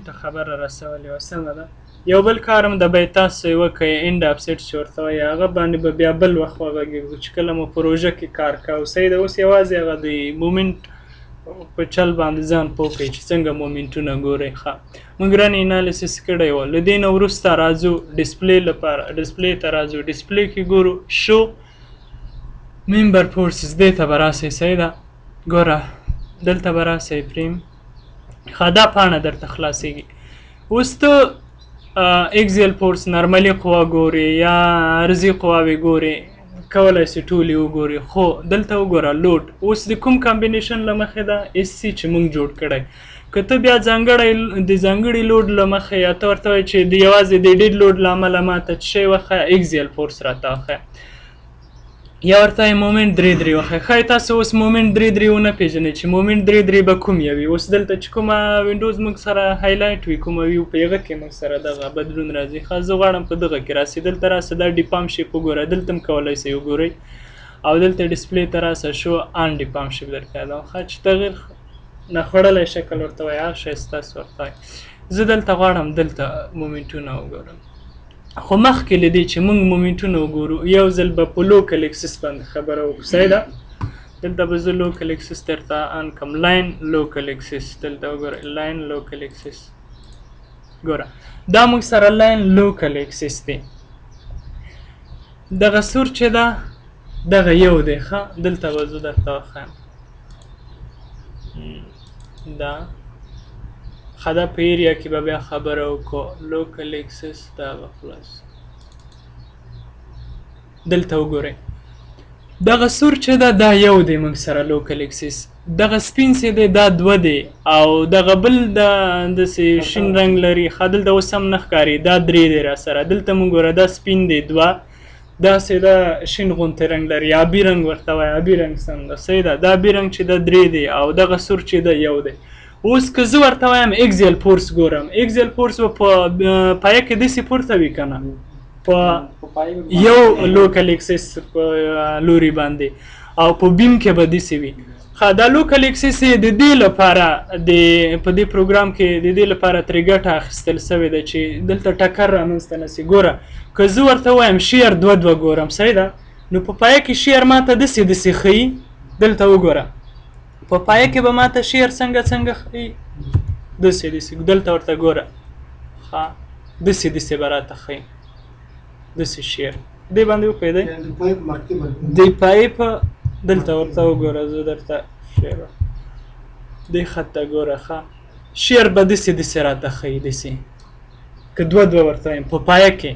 ته خبره رسولې وه، سمه ده. یو بل کار هم د به تاسو یې وکړئ، end of set چې ورته وایي، هغه باندې به بیا بل وخت وغږېږو چې کله مو پروژه کې کار کاوه. صحیح ده. اوس یوازې هغه د مومنټ په چل باندې ځان پوه کړئ چې څنګه مومنټونه ګورئ. ښه، موږ run analysis کړی و. له دې نه وروسته راځو display لپاره، display ته راځو. display کې ګورو show member forces، دې ته به راسئ. صحیح ده. ګوره دلته به راسئ فریم. ښه، دا پاڼه درته خلاصېږي. اوس ته axial force، نرملي قوه ګورې یا عرضي قواوې ګورې، کولای سي ټولې وګورې. خو دلته وګوره load اوس د کوم combination له مخې ده؟ SC چې مونږ جوړ کړی. که ته بیا ځانګړی د ځانګړي load له مخې، یا ته ورته وایې چې د یوازې د dead load له امله ماته څه شی وښیه، axial force راته وښیه، یا ورته یې moment درې درې وښیه. ښایي تاسو اوس moment درې درې ونه پېژنئ چې moment درې درې به کوم یو وي. اوس دلته چې کومه windows موږ سره highlight وي، کومه ویو، په هغه کې موږ سره دغه بدلون راځي. ښه، زه غواړم په دغه کې راسي. دلته راسه، دا deform shape وګوره، دلته هم کولی سئ وګورئ. او دلته display ته راسه، show undeform shape درته یادوم. ښه، چې تغیر نخوړلی شکل ورته وایي، هر شی ستاسو ورته وایي. زه دلته غواړم دلته مومنټونه وګورم. خو مخکې له دې چې موږ مومنټونه وګورو، یو ځل به په local axis باندې خبره وکړو. صحیح ده. دلته به زه local axis درته on کم، line local axis. دلته وګوره line local axis، ګوره دا موږ سره line local axis دی. دغه سور چې ده دغه یو دی. ښه، دلته به زه درته وښایم دا ښه، دا په area کې به بیا خبره وکړو. local axis دا به خلاص. دلته وګورئ دغه سور چې ده دا یو دی موږ سره local axis. دغه سپین چې دی دا دوه دی، او دغه بل د داسې شین رنګ لري. ښه، دلته اوس هم نه ښکاري، دا درې دی را سره. دلته موږ ګوره دا سپین دی دوه، داسې دا شین غوندې رنګ لري، آبي رنګ ورته وایي، آبي رنګ سم ده. صحیح ده. دا آبي رنګ چې ده درې دی، او دغه سور چې ده یو دی. اوس که زه ورته وایم axial force ګورم، axial force به په پایه کې داسې پورته وي که نه، په یو local axis په لوري باندې، او په beam کې به داسې وي. ښه، دا local axis یې د دې لپاره د په دې پروګرام کې د دې لپاره ترې ګټه اخیستل سوې ده چې دلته ټکر رامنځته نه سي. ګوره که زه ورته ووایم shear دوه دوه ګورم، صحیح ده، نو په پایه کې shear ماته داسې داسې ښیي. دلته وګوره په پایه کې به ماته shear څنګه څنګه ښیي، داسې داسې. دلته ورته ګوره، ښه داسې داسې به راته ښیي، داسې shear دې باندې وپوهېدئ؟ د pipe دلته ورته وګوره، زه درته shear دې خط ته ګوره. ښه، shear به داسې داسې راته ښیي، داسې که دوه دوه ورته وایم په پایه کې.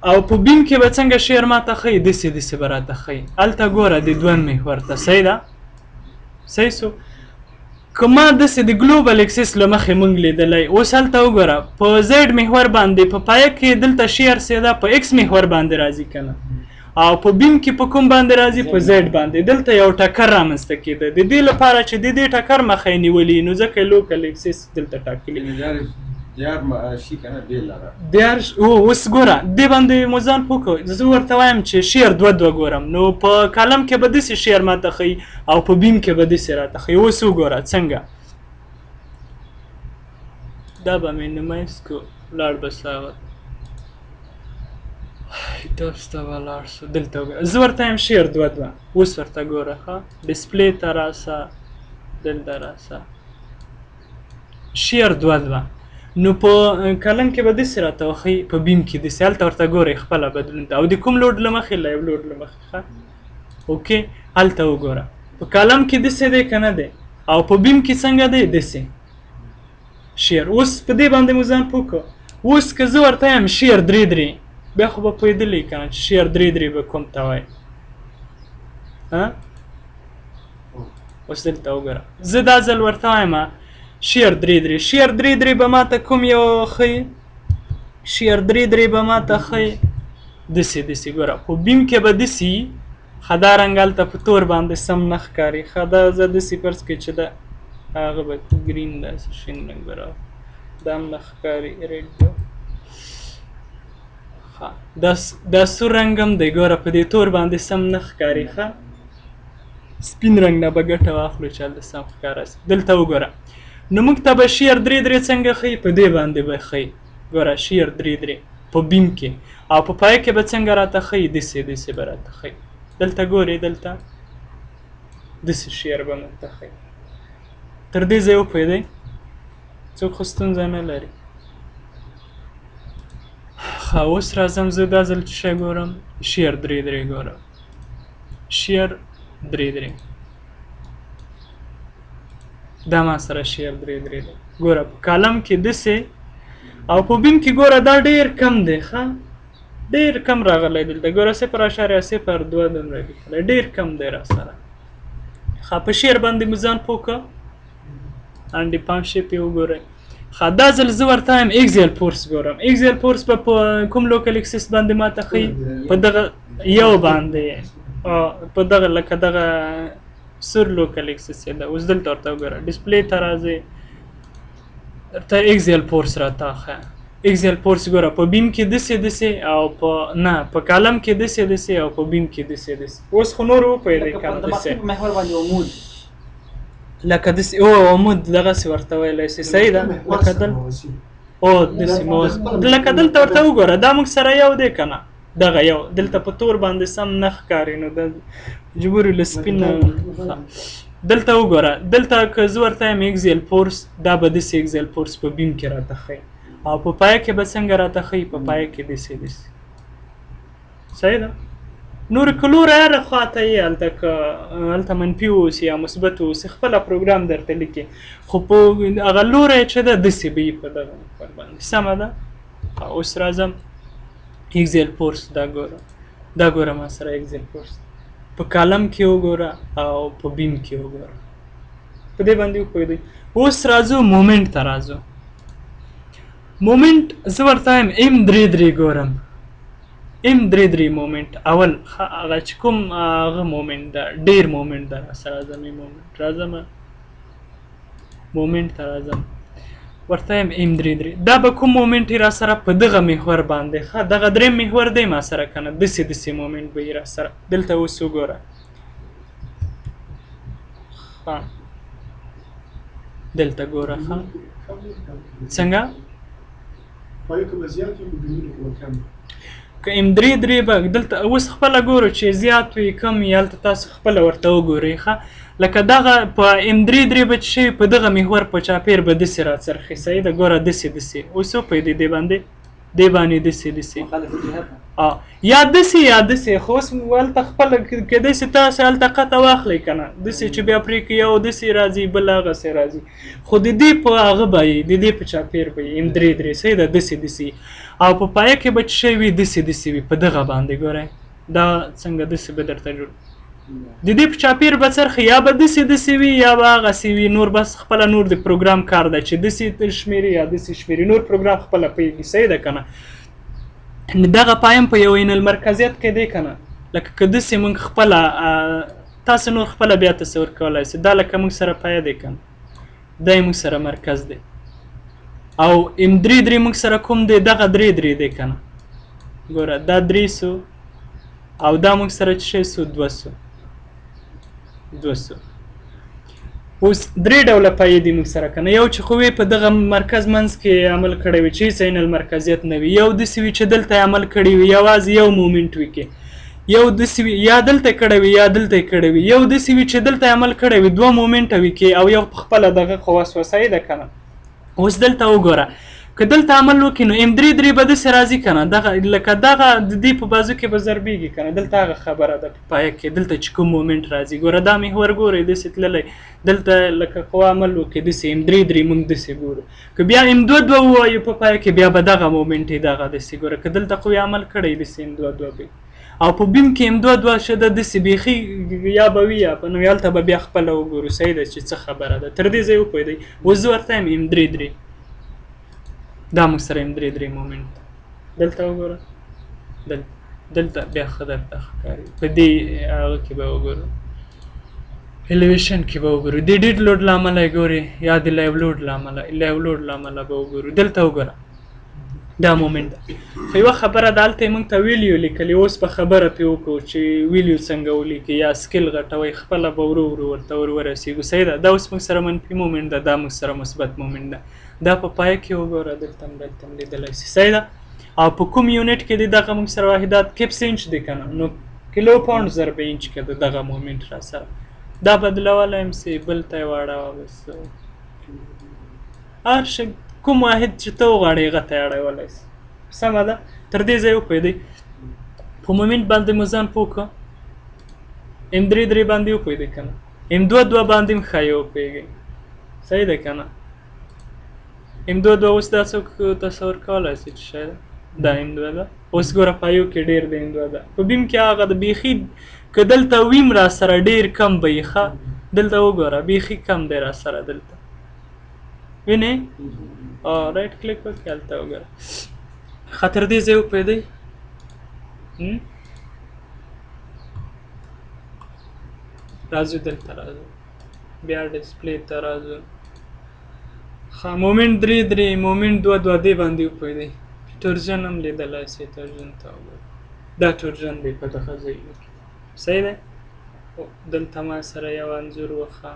او په beam کې به څنګه shear ماته ښیي، داسې داسې به راته ښیي. هلته ګوره د دویم محور ته. صحیح ده، صحیح سو. که ما داسې د global axis له مخې مونږ لیدلی، اوس هلته وګوره په Z محور باندې په پایه کې دلته shear څه ده، په X محور باندې راځي که نه، او په beam کې په کوم باندې راځي، په Z باندې. دلته یو ټکر رامنځته کېده، د دې لپاره چې د دې ټکر مخه یې نیولې، نو ځکه یې local axis دلته ټاکلي. دیارش اوس ګوره دې باندې مو ځان پوه کړ. زه ورته وایم چې shear دوه دوه ګورم، نو په column کې به داسې shear ماته ښیي او په beam کې به داسې راته ښیي. اوس وګوره څنګه دا به minimize کو، لاړ به سه هغه ETABS ته به لاړ سو. دلته وګوره زه ورته وایم shear دوه دوه. اوس ورته ګوره، ښه display ته راسه، دلته راسه shear دوه دوه، نو په column کې به داسې راته وښیي، په beam کې داسې. هلته ورته ګورئ خپله بدلون ته، او د کوم load له مخې، live load له مخې. ښه okay، هلته وګوره په column کې داسې دی که نه دی، او په beam کې څنګه دی، داسې shear. اوس په دې باندې مو ځان پوه کړ. اوس که زه ورته وایم shear درې درې، بیا خو به پوهېدلی که نه چې shear درې درې به کوم ته وایي. ها اوس دلته وګوره زه دا ځل ورته وایم shear درې درې، shear درې درې به ماته کوم یو ښیي، shear درې درې به ماته ښیي داسې داسې. ګوره په beam کې به داسې ښه، دا رنګ هلته په تور باندې سم نه ښکاري. ښه دا زه داسې فرض کړئ چې دا هغه به green داسې شین رنګ به راوړي، دا هم نه ښکاري red به. ښه دا سور رنګ هم دی، ګوره په دې تور باندې سم نه ښکاري. ښه سپین رنګ نه به ګټه واخلو چې هلته سم ښکاره سي. دلته وګوره نو موږ ته به shear درې درې څنګه ښیي؟ په دې باندې به ښیي. ګوره shear درې درې په beam کې، او په پایه کې به څنګه راته ښیي؟ داسې داسې به راته ښیي. دلته ګورې، دلته داسې shear به موږ ته ښیي. تر دې ځایه وپوهېدئ؟ څوک خو ستونزه نه لري. ښه، اوس راځم زه دا ځل څه شی ګورم؟ shear درې درې ګورم. shear درې درې، دا ما سره shear درې درې دی. ګوره په column کې داسې او په beam کې ګوره دا ډېر کم دی. ښه، ډېر کم راغلی دلته. ګوره 0.02 دومره لیکلی، ډېر کم دی را سره. ښه، په shear باندې مو ځان پوه کړه، انډي پام shape یې وګورئ. ښه، دا ځل زه ورته وایم axial force ګورم. axial force به په کوم local axis باندې ماته ښیي؟ په دغه یو باندې، په دغه لکه دغه سور local axis یې ده. اوس دلته ورته وګوره، display ته راځې، درته axial force راته ښیه. axial force ګوره په beam کې داسې داسې، او په نه په column کې داسې داسې، او په beam کې داسې داسې. اوس خو نور وپوهېدئ که نه؟ داسې محور باندې عمود لکه داسې، او عمود دغسې ورته ویلی سي. صحیح ده، لکه دل او داسې لکه دلته ورته وګوره، دا موږ سره یو دی که نه؟ دغه یو دلته په تور باندې سم نه ښکاري، نو دا مجبور یو له سپین نه. دلته وګوره، دلته که زه ورته وایم axial force، دا به داسې axial force په beam کې راته ښیي، او په پایه کې به څنګه راته ښیي؟ په پایه کې داسې داسې. صحیح ده. نور که لوری هره خوا ته یې، هلته که هلته منفي واوسي یا مثبت واوسي، خپله پروګرام درته لیکي، خو په هغه لوری چې ده داسې به یي په دغه محور باندې. سمه ده. اوس راځم axial force، دا ګوره، دا ګوره ما سره axial force په column کې وګوره او په beam کې وګوره، په دې باندې وپوهېدئ. اوس راځو moment ته راځو. moment زه ورته وایم M درې درې ګورم. M درې درې moment اول، هغه چې کوم هغه moment ده، ډېر moment ده راسره. راځم moment، راځم moment ته راځم، ورته وایم M درې درې. دا به کوم moment یې راسره په دغه محور باندې؟ ښه، دغه دریم محور دی ما سره که نه؟ داسې داسې moment به یې راسره. دلته اوس وګوره، ښه دلته ګوره، ښه څنګه که M درې درې به دلته اوس خپله ګورو چې زیات وي کم وي، هلته تاسو خپله ورته وګورئ. ښه، لکه دغه په M درې درې به چې شوي په دغه محور په چاپېر به داسې راڅرخي. صحیح ده. ګوره داسې داسې اوس وپوهېدئ، دې باندې دې باندې داسې داسې، یا داسې یا داسې. خو اوس هلته خپله کېدای شي تاسو هلته قطع واخلئ که نه، داسې چې بیا پرې کړئ، یو داسې راځي بل هغسې راځي، خو د دې په هغه به یې، د دې په چاپېر به یې M درې درې. صحیح ده، داسې داسې. او په پایه کې به چې شی وي داسې داسې وي په دغه باندې. ګورئ دا څنګه داسې به درته جوړ، د دې په چاپېر به څرخي، یا به داسې داسې وي یا به هغسې وي. نور بس خپله نور د پروګرام کار ده چې داسې شمېري یا داسې شمېري، نور پروګرام خپله پوهېږي. صحیح ده که نه؟ دغه پایم په یو عین المرکزیت کې دی که نه؟ لکه که داسې موږ خپله تاسو نور خپله بیا تصور کولای شئ، دا لکه موږ سره پایه دی که نه، دا یې موږ سره مرکز دی، او M درې درې موږ سره کوم دی؟ دغه درې درې دی که نه؟ ګوره دا درې سو، او دا موږ سره څه شی سو؟ دوه سو، دوه سو. اوس درې ډوله پایې دي موږ سره که نه. یو چې قوې په دغه مرکز منځ کې عمل کړی وي چې هېڅ عین المرکزیت نه وي، یو داسې وي چې دلته یې عمل کړی وي یوازې یو moment وي کې، یو داسې وي یا دلته کړی وي یا دلته یې کړی وي، یو داسې وي چې دلته یې عمل کړی وي دوه moment وي کې، او یو په خپله دغه قوه سوه. صحیح ده که نه؟ اوس دلته وګوره که دلته عمل وکړي نو M درې درې به داسې راځي که نه، دغه لکه دغه د دې په بازو کې به ضربېږي که نه. دلته هغه خبره ده په پایه کې دلته چې کوم moment راځي، ګوره دا محور ګورئ داسې تللی، دلته لکه قوه عمل وکړي داسې M درې درې موږ داسې ګورو. که بیا M دوه دوه ووایو په پایه کې بیا به دغه moment یې دغه داسې ګوره، که دلته قوې عمل کړی داسې M دوه دوه به، او په beam کې M دوه دوه شه ده داسې بیخي یا به وي یا به نه وي، هلته به بیا خپله وګورو. صحیح ده چې څه خبره ده. تر دې ځایه وپوهېدئ. اوس زه ورته وایم M درې درې، دا موږ سره M درې درې moment ده. دلته وګوره، دلته بیا ښه درته ښکاري، په دې هغه کې به وګورو، elevation کې به وګورو، د dead load له امله یې ګورې یا د live load له امله، live load له امله به وګورو. دلته وګوره، دا مومنټ ده. خو یوه خبره ده، هلته یې موږ ته value لیکلې، اوس به خبره پرې وکړو چې value څنګه ولیکي یا scale غټوئ، خپله به ورو ورو ورته ور ورسېږو. صحیح ده. دا اوس موږ سره منفي مومنټ ده، دا موږ سره مثبت مومنټ ده. دا په پای کې وګوره، دلته هم دلته هم لیدلی سي. صحیح ده. او په کوم unit کې دی دغه موږ سره واحدات kips انچ دی که نه، نو کیلو پاونډ ضرب انچ کې ده دغه مومنټ را سره. دا بدلولی هم سي، بل ته یې واړوه، بس هر شي کوم واحد چې ته وغواړې هغه ته یې اړولی سي. سمه ده. تر دې ځایه وپوهېدئ؟ په مومنټ باندې مو ځان پوه کړه؟ ام درې درې باندې وپوهېدئ که نه؟ ام دوه دوه باندې هم ښایي وپوهېږئ. صحیح ده که نه؟ ام دوه دوه اوس دا څوک تصور کولی سي چې شی ده؟ دا ام دوه ده. اوس ګوره پایو کې ډېر دی ام دوه ده، په beam کې هغه د بیخي که دلته ویم را سره ډېر کم به یي. ښه دلته وګوره بیخي کم دی را سره، دلته وینې؟ right click وکړه هلته وګوره. ښه تر دې ځایه وپوهېدئ؟ راځو دلته، راځو بیا display ته راځو. ښه مومنټ درې درې، مومنټ دوه دوه، دې باندې وپوهېدئ. torsion هم لیدلی سئ، torsion ته وګورئ، دا torsion دی په دغه ځای کې. صحیح دی. دلته ما سره یو انځور وښه،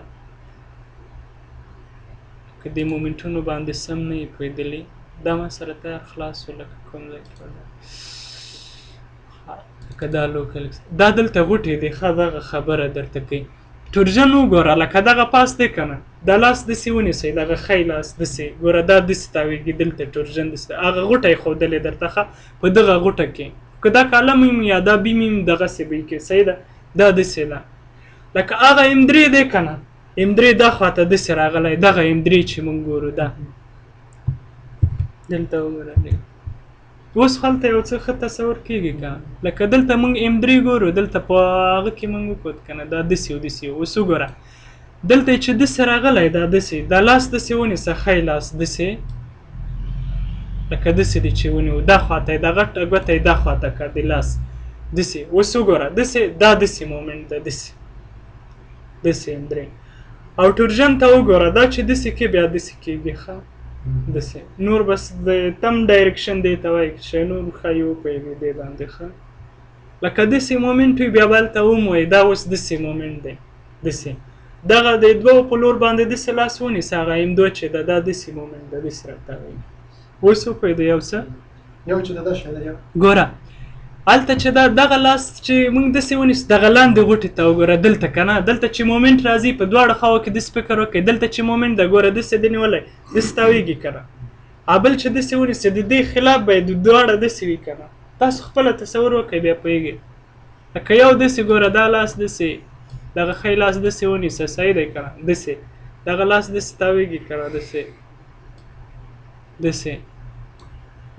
که دې مومنټونو باندې سم نه یې پوهېدلي، دا ما سره تیار خلاص و، لکه کوم ځای کې لکه دا local دا دلته غوټې دی. ښه دغه خبره درته کوي. torsion وګوره، لکه دغه پاس دی که نه، دا لاس داسې ونیسئ، دغه ښی لاس داسې ګوره، دا داسې تاویږي، دلته torsion داسې هغه غوټه یې ښودلې درته. ښه په دغه غوټه کې که دا column وي یا دا beam وي دغسې به یې کې. صحیح ده. دا داسې ده لکه هغه ام درې دی که نه، ام درې دا خواته داسې راغلی، دغه ام درې چې مونږ ګورو دا دلته وګوره. اوس خو هلته یو څه ښه تصور کېږي که نه، لکه دلته مونږ ام درې ګورو، دلته په هغه کې مونږ وکوت که نه، دا داسې او داسې. اوس وګوره دلته چې داسې راغلی، دا داسې، دا لاس داسې ونیسه، ښی لاس داسې لکه داسې دی چې ونیو، دا خواته یې دا غټه ګوته یې دا خواته کړه، د لاس داسې. اوس وګوره داسې، دا داسې مومنټ ده، داسې داسې ام درې. او torsion ته وګوره، دا چې داسې کې بیا داسې کېږي. ښه داسې نور بس د thumb direction دی ته وایي چې نور ښایي وپوهېږي دې باندې. ښه لکه داسې مومنټ وي، بیا به هلته هم وایي دا اوس داسې مومنټ دی، داسې دغه د دوو په لور باندې داسې لاس ونیسه، هغه ام دوه چې ده دا داسې مومنټ ده، داسې راته وایي. اوس وپوهېدې یو څه؟ یو چې ده شی ده یو. ګوره هلته چې دا دغه لاس چې موږ داسې ونیسو، دغه لاندې غوټې ته وګوره دلته که نه، دلته چې مومنټ راځي په دواړو خواو کې داسې فکر وکړئ، دلته چې مومنټ ده ګوره داسې دی نیولی، داسې تاویږي که نه، بل چې داسې ونیسي د دې خلاف به یې د دواړه داسې وي که نه. تاسو خپله تصور وکړئ بیا پوهېږئ. لکه یو داسې ګوره دا لاس داسې، دغه ښی لاس داسې ونیسه، صحیح دی که نه، داسې دغه لاس داسې تاویږي که نه، داسې داسې.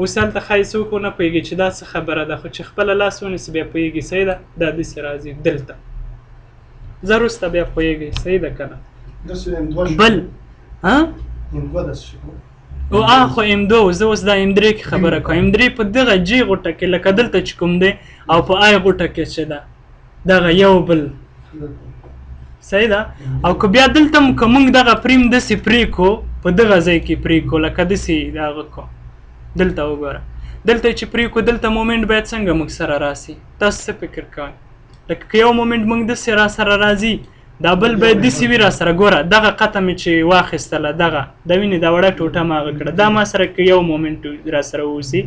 اوس هلته ښایي څوک ونه پوهېږي چې دا څه خبره ده، خو چې خپله لاس ونیسي بیا پوهېږي. صحیح ده. دا داسې راځي دلته، زه وروسته بیا پوهېږئ. صحیح ده که نه؟ بل ها او خو ام دوه، زه اوس دا ام درې کې خبره کوم. ام درې په دغه جی غوټه کې لکه دلته چې کوم دی او په آی غوټه کې چې ده دغه یو بل. صحیح ده. او که بیا دلته که موږ دغه فریم داسې پرې کړو، په دغه ځای کې پرې کړو، لکه داسې دغه کړو، دلته وګوره دلته چې پرې کړو، دلته مومنټ باید څنګه موږ سره راسي؟ تاسو څه فکر کوئ؟ لکه که یو مومنټ موږ داسې را سره راځي، دا بل باید داسې وي را سره. ګوره دغه قطع مې چې واخیستله، دغه دا وینې دا وړه ټوټه ما هغه کړه، دا ما سره که یو مومنټ را سره اوسي.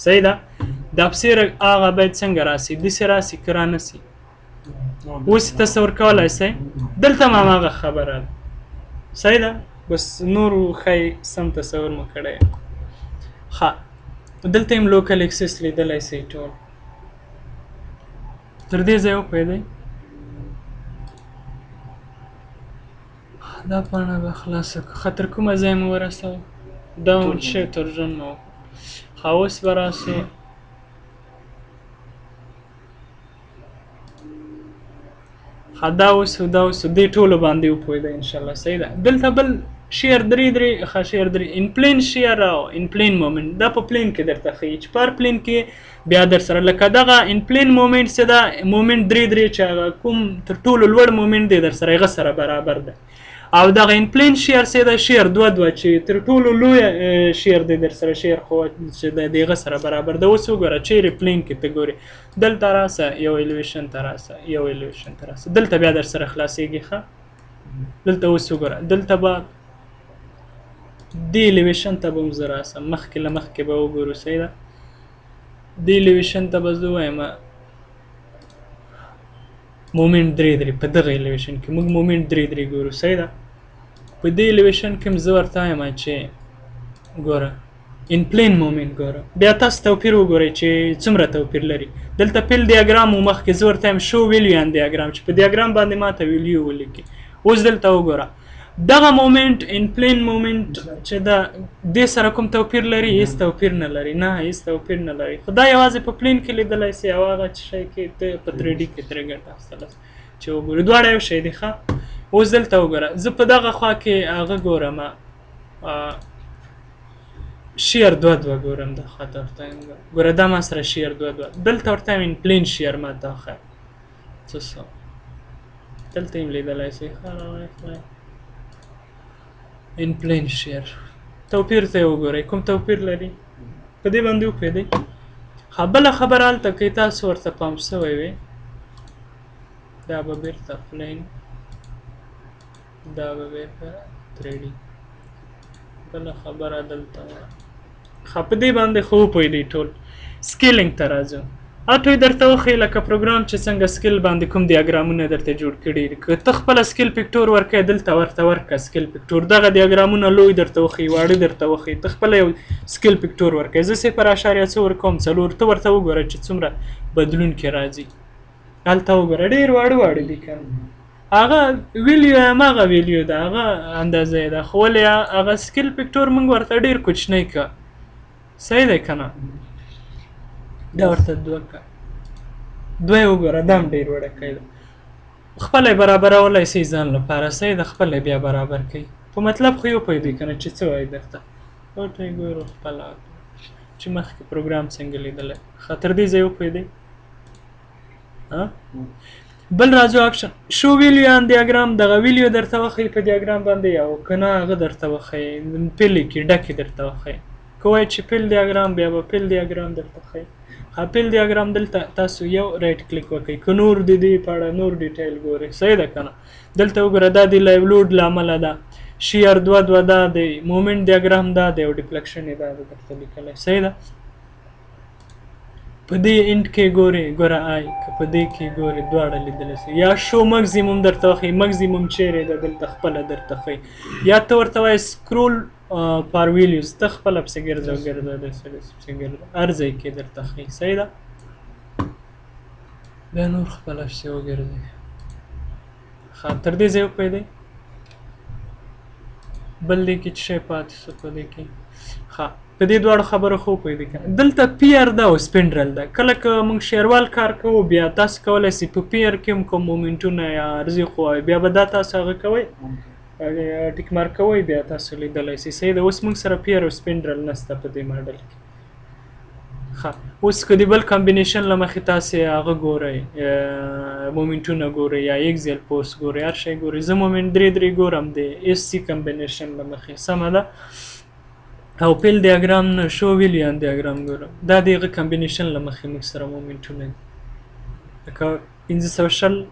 صحیح ده. دا پسې هغه باید څنګه راسي؟ داسې راسي که رانه سي؟ اوس تصور کولای سئ؟ دلته هم هماغه خبره ده. صحیح ده. بس نور ښایي سم تصور مو کړی. ښه دلته هم local axis لیدلی سئ ټول. تر دې ځایه وپوهېدئ؟ دا پاڼه به خلاصه کړو. ښه تر کومه ځایه مو ورسوه؟ دا چې torsion مو وکړو. ښه اوس به راسو ښه دا اوس دا اوس دې ټولو باندې وپوهېدئ انشاءالله. صحیح ده. دلته بل shear درې درې، ښه shear درې in plane shear او in plane moment، دا په plane کې درته ښیي چې په هر plane کې بیا در سره لکه دغه in plane moment څه ده، مومنټ درې درې چې هغه کوم تر ټولو لوړ مومنټ دی در سره هغه سره برابر دی. او دغه in plane shear څه ده؟ shear دوه دوه چې تر ټولو لوی shear دی در سره، shear قوت چې د دغه سره برابر ده. اوس وګوره چیرې plane کې ته ګورې، دلته راسه یو elevation ته راسه، یو elevation ته راسه، دلته بیا در سره خلاصېږي. ښه دلته اوس وګوره، دلته به دې elevation ته به هم زه راسم، مخکې له مخکې به وګورو. صحیح ده، دې elevation ته به زه ووایم moment درې درې. په دغه elevation کې موږ moment درې درې ګورو. صحیح ده، په دې elevation کې هم زه ورته وایم چې ګوره in plane moment ګوره. بیا تاسو توپیر وګورئ چې څومره توپیر لري. دلته fill diagram و مخکې زه ورته وایم show value on diagram، چې په diagram باندې ماته value ولیکي. اوس دلته وګوره دغه moment in plane moment چې دا دې سره کوم توپیر لري؟ هیڅ توپیر نه لري، نه هیڅ توپیر نه لري. خو دا یوازې په plane کې لیدلی سي او هغه چې شی کې ته په 3D کې ترې ګټه اخیستلی سي چې وګوري، دواړه یو شی دي. ښه اوس دلته وګوره، زه په دغه خوا کې هغه ګورم، shear دوه دوه ګورم، دا خوا ته ورته یم ګوره، دا ما سره shear دوه دوه، دلته ورته یم in plane shear ما ته وښیه څه سو، دلته یې لیدلی سي. ښه راواخلئ in plane shear، توپیر ته یې وګورئ کوم توپیر لري، په دې باندې وپوهېدئ. ښه بله خبره هلته که تاسو ورته پام سوی وي، دا به بېرته plane، دا به بېرته 3D. بله خبره دلته وه. ښه په دې باندې خو وپوهېدئ ټول. scaling ته راځو، auto یې درته وښیي لکه پروګرام چې څنګه scale باندې کوم دیاګرامونه درته جوړ کړي. که ته خپله scale factor ورکوې، دلته ورته ورکړه scale factor، دغه دیاګرامونه لوی درته وښیي، واړه درته وښیي، ته خپله یو scale factor ورکوې. زه صفر اعشاریه څه ورکوم، څلور، ته ورته وګوره چې څومره بدلون کې راځي. هلته وګوره ډېر واړه واړه دي که نه، هغه value هماغه value ده، هغه اندازه یې ده، خو ولې هغه scale factor موږ ورته ډېر کوچنی که، صحیح دی که نه؟ دا ورته دوه که، دوه یې وګوره، دا هم ډېر وړوکی دی، خپله یې برابرولی سي ځان لپاره. صحیح ده، خپله یې بیا برابر کوي. په مطلب خو یې وپوهېدی که نه چې څه وایي درته. ورته یې ګورو خپله چې مخکې پروګرام څنګه لیدلی. ښه تر دې ځایه وپوهېدی؟ بل راځو option show value on diagram، دغه value درته وښیي په دیاګرام باندې، او که نه هغه درته وښیي fill کې ډکې درته وښیي. که وایي چې fill diagram، بیا به fill diagram درته ښیي. ښه fill diagram دلته تاسو یو right click وکړئ که نور د دې په اړه نور detail ګورئ. صحیح ده که نه؟ دلته وګوره دا د live load له امله ده، shear دوه دوه دا دی، moment diagram دا دی، او deflection یې دا دی درته لیکلی. صحیح ده، په دې end کې ګورې، ګوره آی که په دې کې ګورې دواړه لیدلی سي. یا show maximum درته وښیي، maximum چیرې ده دلته خپله درته ښیي. یا ته ورته وایې scroll for values، ته خپله پسې ګرځه ګرځه داسې داسې پسې ګرځه، هر ځای کې درته ښیي. صحیح ده، بیا نور خپله پسې وګرځئ. ښه تر دې ځایه وپوهېدئ؟ بل دې کې څه شی پاتې سو په دې کې؟ ښه په دې دواړو خبرو خو وپوهېدئ که نه؟ دلته pier ده او spandrel ده. کله که موږ shear wall کار کوو، بیا تاسو کولی سئ په pier کې هم کوم مومنټونه یا عرضي قواوې، بیا به دا تاسو هغه کوئ، tick mark کوئ، بیا تاسو لیدلی سئ. صحیح ده، اوس موږ سره pier او spandrel نشته په دې ماډل کې. ښه اوس که د بل combination له مخې تاسې هغه ګورئ، مومنټونه ګورئ یا axial force ګورئ، هر شی ګورئ. زه moment درې درې ګورم د S C combination له مخې. سمه ده، او fill diagram نه show value on diagram ګورم، دا د هغه combination له مخې موږ سره مومنټونه دي، لکه 520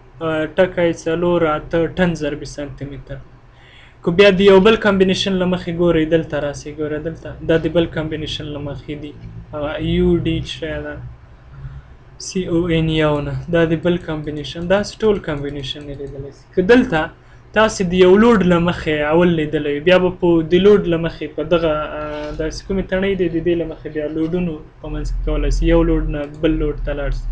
ټکی څلور اته ټن ضرب سانتي متر. که بیا د یو بل combination له مخې ګورئ، دلته راسئ ګوره، دلته دا د بل combination له مخې دي، هغه U D چې ده C O N یو نه، دا د بل combination، داسې ټول combination یې لیدلی سئ. که دلته تاسې د یو load له مخې اول لیدلی وي، بیا به په د load له مخې په دغه داسې کومې تڼۍ دی د دې له مخې بیا لوډونو په منځ کې کولی سئ یو load نه بل load ته لاړ سئ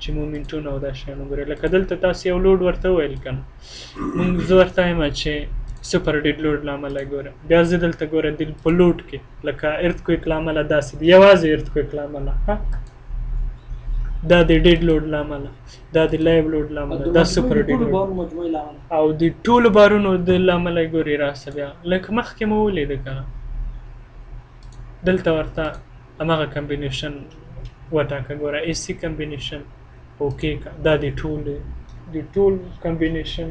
چې مومنټونه او دا شیان وګورئ. لکه دلته تاسې یو load ورته وویل که نه، موږ زه ورته وایم چې super dead load له امله ګوره، بیا زه دلته ګوره د په load کې لکه earthquake له امله داسې دی، یوازې earthquake له امله، دا د dead load له امله، دا د live load له امله، دا super dead load او د ټولو بارونو د له امله ګوري. راسه بیا لکه مخکې مو ولیده که نه، دلته ورته هماغه combination وټاکه، ګوره S C combination okay که، دا د ټول combination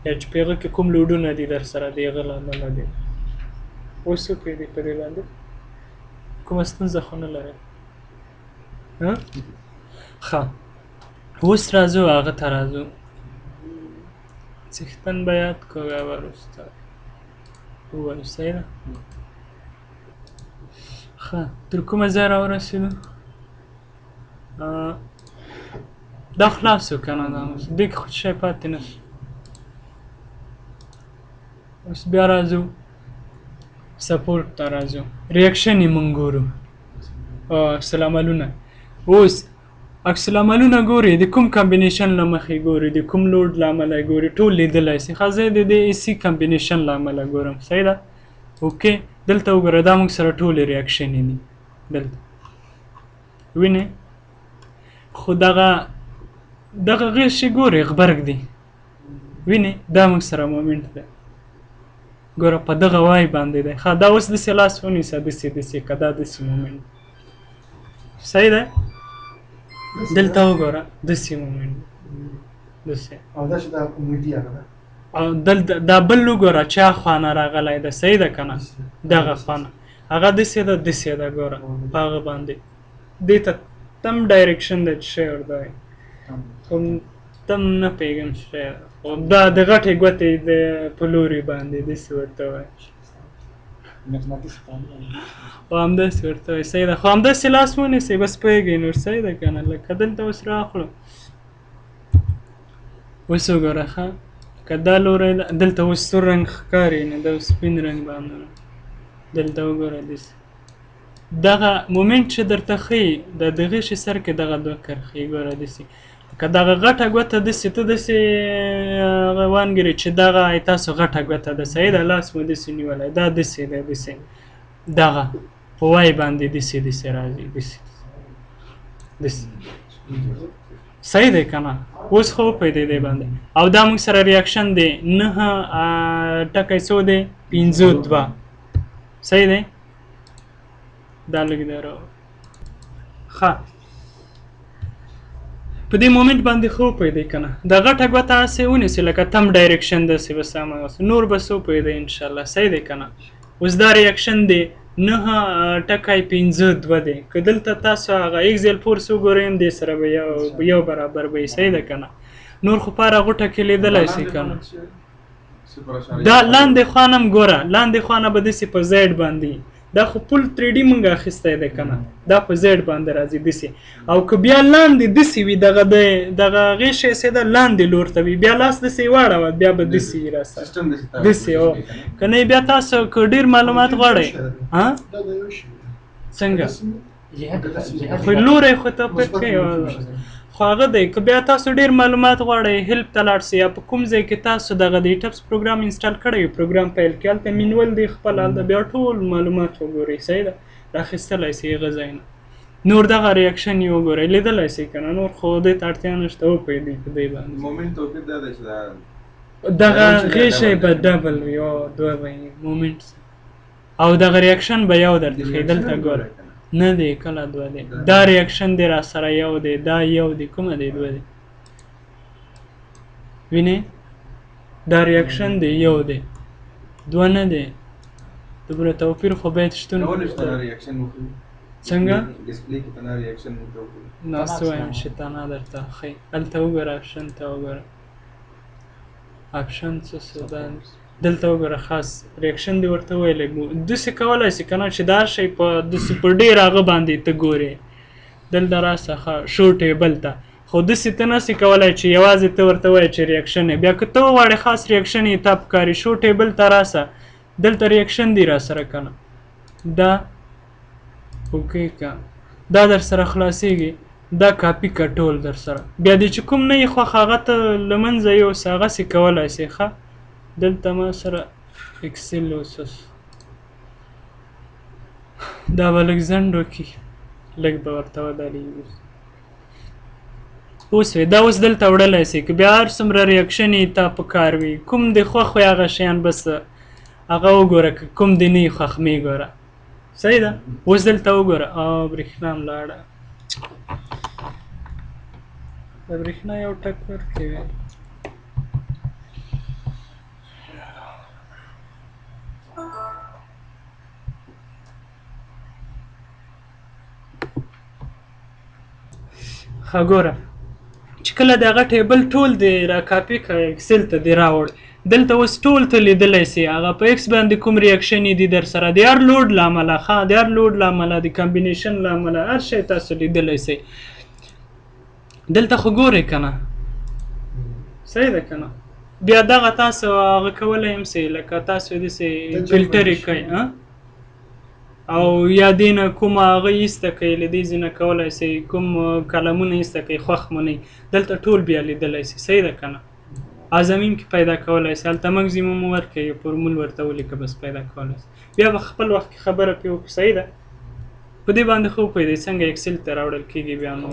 یا چې په هغه کې کوم لوډونه دي در سره د هغه له امله دی. اوس وپوهېدې په دې باندې؟ کومه ستونزه خو نه لرې؟ ښه، اوس راځو هغه ته راځو. څښتن به یاد کړو بیا به وروسته ووایو. صحیح ده؟ ښه، تر کومه ځایه راورسېدو؟ دا خلاص شو که نه؟ دا اوس دې کې خو څه شی پاتې نه شو. اوس بیا راځو support ته راځو، reaction یې مونږ ګورو، عکس العملونه. اوس عکس العملونه ګوري، د کوم combination له مخې ګوري، د کوم load له امله ګوري، ټول لیدلی سي. ښه، زه د دې AC combination له امله ګورم. صحیح ده؟ okay، دلته وګوره، دا موږ سره ټولې reaction یې دي دلته وینې. خو دغه دغه غیش ګورې غبرګ دی، وینې؟ دا موږ سره moment دی، ګوره په دغه Y باندې دی. ښه، دا اوس داسې لاس ونیسه، داسې داسې که دا داسې moment. صحیح ده؟ دلته وګوره، داسې moment داسې. او دا چې دا عمودي هغه ده. او دلته دا بل وګوره چې اخوا نه راغلی ده. صحیح ده که نه؟ دغه خوا نه هغه داسې ده، داسې ده. ګوره په هغه باندې دې ته thumb direction دی چې شی ورته وایي، خو تم نه پوهېږم چې شی، خو دا د غټې ګوتې د په لوري باندې داسې ورته وایي. خو همداسې ورته وایي. صحیح ده؟ خو همداسې لاس ونیسئ بس، پوهېږئ نور. صحیح ده که نه؟ لکه دلته اوس راخلو، اوس وګوره. ښه، که دا لوری ده، دلته اوس سور رنګ ښکاري، نه دا سپین رنګ باندې. دلته وګوره، داسې دغه moment چې درته ښیي د دغې شي سر کې دغه دوه کرښې ګوره داسې. که دغه غټه ګوته داسې ته داسې هغه وانګېرې چې دغه تاسو غټه ګوته ده. صحیح ده؟ لاس مو داسې نیولی، دا داسې دی، داسې دغه په Y باندې داسې داسې راځي، داسې داسې. صحیح دی که نه؟ اوس خو وپوهېدې دې باندې. او دا موږ سره reaction دی 9 ټکی څو دی؟ 5 2. صحیح دی؟ دا لږ دی راوړه. ښه، په دې moment باندې ښه وپوهېدئ که نه؟ دا غټه ګوته هسې ونیسئ لکه thumb direction داسې، بس هماغسې، نور به څه وپوهېدئ انشاءالله. صحیح دی که نه؟ اوس دا reaction دی 9.52 دی. که دلته تاسو هغه axial force وګورئ هم دې سره به یو یو برابر به وي. صحیح ده که نه؟ نور خو په هره غوټه کې لیدلی سئ که نه؟ دا لاندې خوا نه هم ګوره، لاندې خوا نه به داسې په Z باندې. دا خو full 3D مونږ اخیستی دی که نه؟ دا په Z باندې راځي داسې. او که بیا لاندې داسې وي، دغه د دغه غېښې سې ده لاندې لور ته وي، بیا لاس داسې واړوه، بیا به داسې وي راسره داسې. او که نه بیا تاسو که ډېر معلومات غواړئ، ها؟ دا د یو شی. څنګه؟ خو لوری خو توپیر کوي. خو هغه دی، که بیا تاسو ډېر معلومات غواړئ، help ته لاړ سئ یا په کوم ځای کې تاسو دغه د ETABS program install کړی وي، program پیل کړئ، هلته manual دی خپل، هلته بیا ټول معلومات وګورئ. صحیح ده؟ راخیستلی سئ هغه ځای نه. نور دغه reaction یې وګورئ، لیدلی سئ که نه؟ نور خو دې ته اړتیا نشته، وپوهېدئ په دې باندې. moment توپیر دا دی چې دا دغه غېښی به double وي او دوه به وي moment، او دغه reaction به یو درته ښیي. دلته ګوره، نه دی کله دوه دی، دا reaction دی را سره یو دی، دا یو دی، کومه دی دوه دی. وینې؟ دا reaction دی یو دی، دوه نه دی. دومره توپیر خو باید شتون کولی شي دا reaction وښیي؟ څنګه؟ display کې تنها reaction وښیي. نه، څه وایم چې تنها درته ښیي. هلته وګوره، option ته وګوره، option څه څه ده، دلته وګوره، خاص reaction دی ورته ویلی. داسې کولی سي که نه چې دا شی په داسې په ډېر هغه باندې ته ګورې. دلته راسه، ښه، show table ته. خو داسې ته نه سې کولی چې یوازې ته ورته وایې چې reaction یې. بیا که ته وغواړې خاص reaction یې تا پکاري، show table ته راسه، دلته reaction دی را سره که نه؟ دا okay که دا در سره خلاصېږي، دا کاپي که ټول در سره. بیا دې چې کوم نه یې خوښ هغه ته له منځه یوسه، هغسې کولی سې. ښه، دلته ما سره Excel اوس دا به لږ ځنډ وکړي، لږ به ورته ودرېږي. اوس وې دا اوس دلته وړلی سې. که بیا هر څومره reaction یې تا په کار وي، کوم دې خوښ وي هغه شیان بس هغه وګوره، که کوم دې نه وي خوښ مې ګوره. صحیح ده؟ اوس دلته وګوره. او برېښنا هم لاړه، د برېښنا یو ټک ورکوي. ښه ګوره چې کله دغه table ټول دی را کاپي که Excel ته دی راوړ، دلته اوس ټول ته لیدلی سي هغه په X باندې کوم reaction دي در سره، د هر load له امله، ښه د هر load له امله، د combination له امله هر شی تاسو لیدلی سئ. دلته خو ګورئ که نه، صحیح ده که نه؟ بیا دغه تاسو هغه کولی هم سئ، لکه تاسو داسې فلټر یې کوئ او یا دې نه کومه هغه ایسته کوئ، له دې ځای نه کولی سئ کوم کلمونه ایسته کوئ، خوښ مو نه وي، دلته ټول بیا لیدلی سئ. صحیح ده که نه؟ ازمیم کې پیدا کولی سئ، هلته مګزیمم ورکړئ، یو فورمول ورته ولیکه، بس پیدا کولی سئ. بیا به خپل وخت کې خبره پرې وکړو. صحیح ده؟ په دې باندې ښه وپوهېدئ څنګه Excel ته راوړل کېږي. بیا نو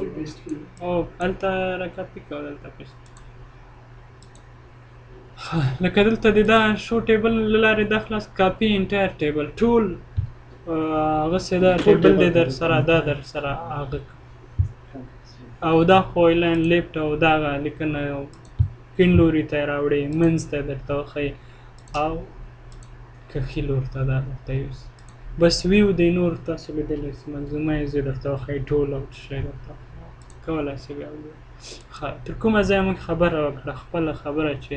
او هلته راکاپي کوه، دلته paste. لکه دلته د دا show table له لارې دا خلاص، copy entire table ټول هغسې دا table دی در سره، دا در سره هغه او دا خو align left او دغه لیکنه کیڼ لوري ته یې راوړي، منځ ته یې درته وښیي او که ښي لور ته دا درته یوسي. بس view دی، نور تاسو لیدلی سئ، منظومه یې زه درته وښیي ټول او څه شی درته کولی سئ بیا وګورئ. ښه تر کومه ځایه موږ خبره وکړه؟ خپله خبره چې